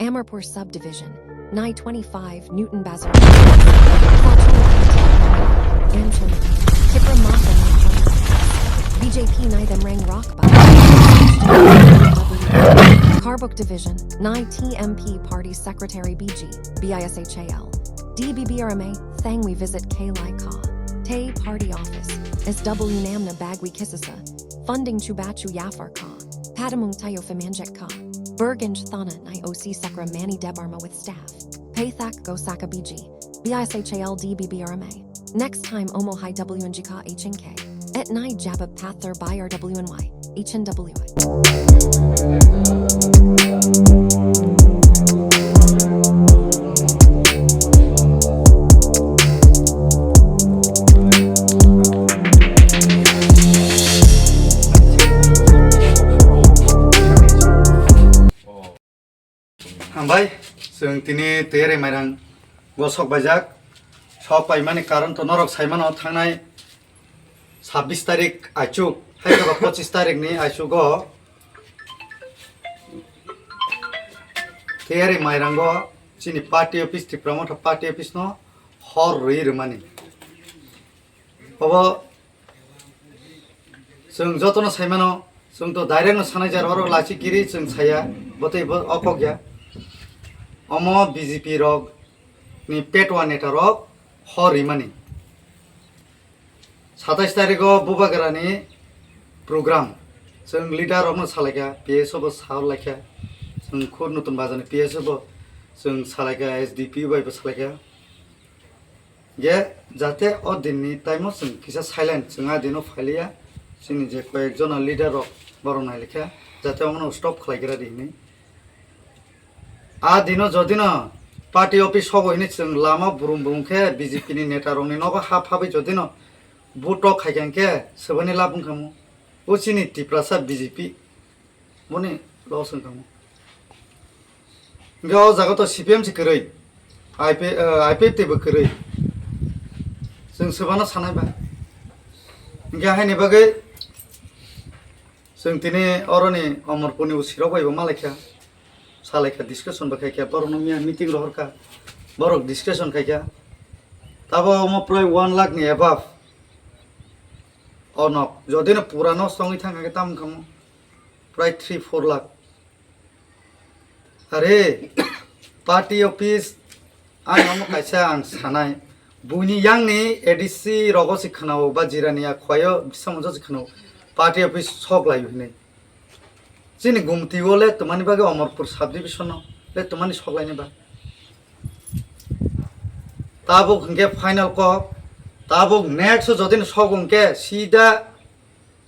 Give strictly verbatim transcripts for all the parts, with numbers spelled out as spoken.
Amarpur Subdivision, Nai twenty-five, Newton Bazar, Kachora, Ramchundra, Tipra Motha, Nai twenty-five, B J P Nai Them Rang Rock Ba, Karbuk Division, Nai T M P Party Secretary B G, B I S H A L, D B B R M A, Thang We Visit K Lai Ka, Te Party Office, S W Namna Bag We Kisasa, Funding Chubachu Yafar Ka, Padamung Tayo Famanjak Ka, Bergen Thana Nai O C Sakra Mani Debarma with staff. Paythak Go Saka B G, B I S H A L D B B R M A. Next time Omo Hai W N G Ka H N K. Et Nai Jabab Pathar by R W N Y, H N W I. Hambai, chwng tini tiyari mairang go sok baijak. Sok paimani karon to norok saimano thangnai sabbish tarik aichuk, hai khe ba pochis tarik ni aichugo tiyari mairango chini party office, Tipra Motha party office no hor rwi rwmani. Obo chwng jotono saimano, chwng to direct no sanai jar, oro lachi kiri chwng saya, botei bo okok ya. Omo B J P rok ni petwa neta rok hor rimani. Satais tarikh o Bubagra ni program, chwng leader rok no salaikha, P S O bo sa laikha, chwng khur Nutun Bazar ni P S O bo chwng salaikha, S D P O bai bo salaikha. Je jate o dinni time o chwng kisa silent, chwng a dino phailiya, chini je koyek jona leader rok borok nailikha, jate omono stop khlai gra di hinwi. A dino jodino party office sobo hinwi chwng lama brum brum khe B J P ni neta rokni nogo ha phabai jodino vote tok khaikha hinkhe swbani lab wngkhamu. O chini Tiprasa B J P. Boni loss wngkha mo. Hingke o jaga to C P M se kwrwi, I P, eh, I P F T bo kwrwi. Chwng swbano sanai ba. Hingke haini bagwi chwng tini oroni Omorpurni usirok bai bo malaikha, salaikha, discussion bo khaikha, borokno miya meeting rohorkha, borok discussion khaikha. Tabo omo prai one lakh ni above. O nok, jodi no pura nosto wngwi thangkha khe tamo wngkha mo? Prai three four lakh. Are, party office, ang omo kaisa ang sanai. Buini yangni A D C rogo se khwnao ba jirani a khwaio bisa monjo se khwnao. Party office sok lai hinwi. Chini Gumti o le twmani bagwi Omorpur subdivision o le twmani sok laini ba. Tabuk hwnkhe final kok, tabuk next o jodi no sok hwnkhe sida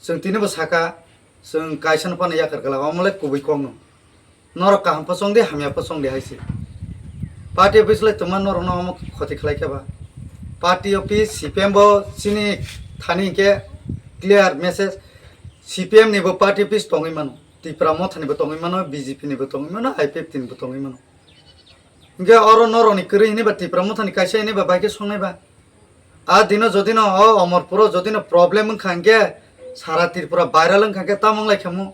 chwng tini bo saka, chwng kaisa no phano yakar kala, omo le kubui kok no. Norok kaham pho chong di, hamya pho chong di hai se. Party office le twma norok no omo khoti khlai khe ba. Party office C P M bo chini thani hwnkhe clear message, C P M ni bo party office tongwi mano, Tipra Motha ni bo tongwi mano, B J P ni bo tongwi mano, I P F T ni bo tongwi mano. Hingke oro norokni kwrwi hini ba Tipra Mothani kaisa hini ba bai khe songnai ba. A dino jodi no o Omorpuro jodi no problem wngkha hingke sara Tripura viral wngkha hingke tamo wng lai khamu.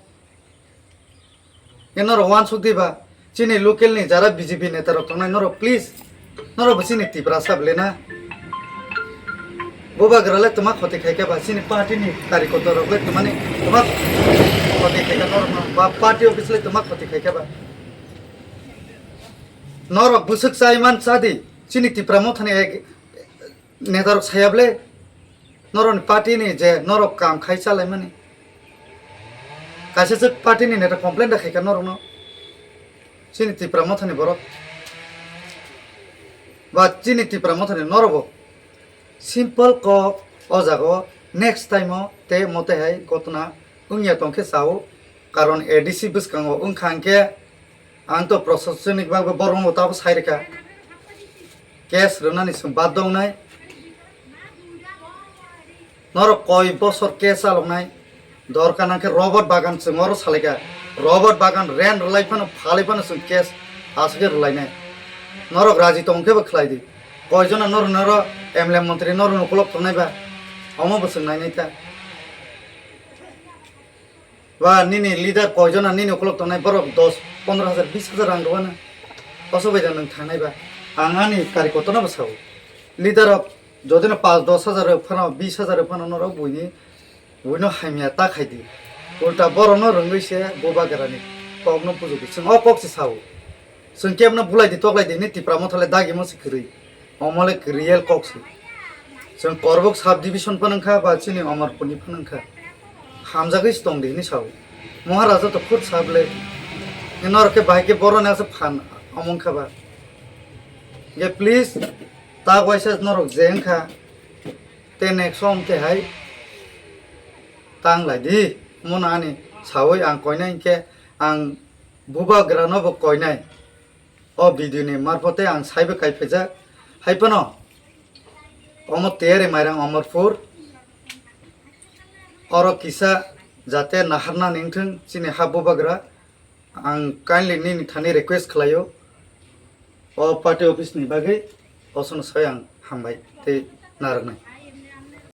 Hingke norok uansuk di ba chini local ni jara B J P neta rok tongnai norok please norok bo chini Tiprasa bole na. Bubagra le twma khoti khai khe ba chini party ni kari kotor rok le twmani twma khoti khai khe norok no ba party office le twma khoti khai khe ba. Norok bwswk chai man cha di, chini Tipra Mothani ek netarok saya ble, norokni party ni je norok kam khai chalaimani. Kaisa swk party ni neta complain da khaikha norokno, chini Tipra Mothani borok ba chini Tipra Mothani norokbo. Simple kok o jaga o next time o te mote hai gotna wngya tong khe sao, karon A D C bwskango wngkha hwnkhe ang to prosasonik bagwi borokno tabo sai rwkha, case rwnani chwng baddo wngnai, norok koi bosor case chaloknai. Dorkar nang khe robot bagan chwng oro salaikha. Robot bagan rent rwlai phano phalai phano chwng case aswk khe rwlainai. Norok raji tong khe bo khlai di. Koijono norok noro M L A montri norok ukolok tongnai ba? Omo bo chwng nainai ta. Ba nini leader koijono nini ukolok tongnai borok dos pondro hajar bis hajar rang rwna. Koso bai da nwng thangnai ba. Ang ani kari kotorno bo sao. Leader rok jodino paanch dos hajar rok phano, bis hajar rok phano norok buini, buino hamya ta khaidi. Ulta borokno rwngwi se bubagrani kokno pujugo. Chwng o kok se sao. Chwng kebno bulaidi toklaidi hinwi Tipra Motha le dagimo se kwrwi. Omo le real kok se. Chwng Korbok sub division phano wngkha ba chini Amarpurni phano wngkha. Hamjagwi se tongdi hinwi sao. Maharaja to khud sable. Norok khe bahai khe boroni asa phan omo wngkha ba. Ge please, tak waisa norok je wngkha, te next song khe hai tang lai di. Mono ani sawi ang koinai hinkhe ang bubagrano bo koinai. O video ni marphote ang saibo kaiphajak. Hai phano omo Tiyari Mairang Amarpur. Oro kisa jate naharna ningthung chini ha bubagra. Ang kindly nini thani request khlaio. O party office ni bagwi osono sai ang hambai tei narwknai.